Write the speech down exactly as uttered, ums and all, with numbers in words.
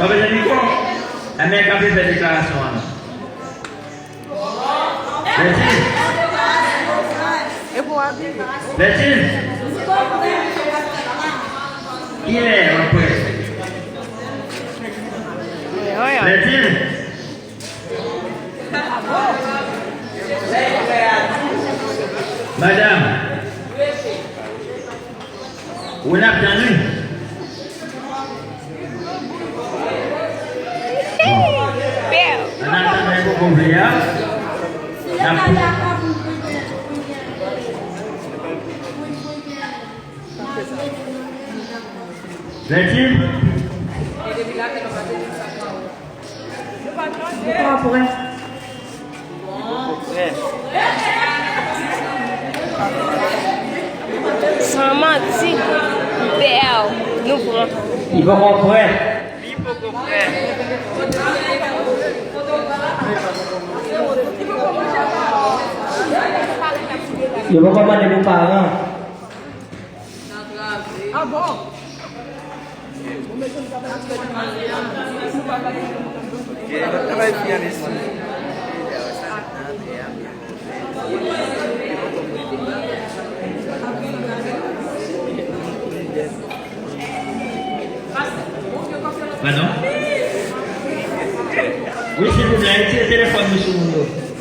Pa bezwen mikwo? Enben, k ap fè deklarasyon an non. Bertine. Bertine. Kilè w ap prè? Bertine. Madanm. Ou n ap tann wi. Bon. An atandan, e poko vle a. N ap Bertine. Ou poko prè. San manti, m pè w, nou pran. Li poko prè. Li poko prè. Yo poko mande pou paran. Ah bon? Padon? Wi, silvouplè, retire telefòn nou sou moun yo.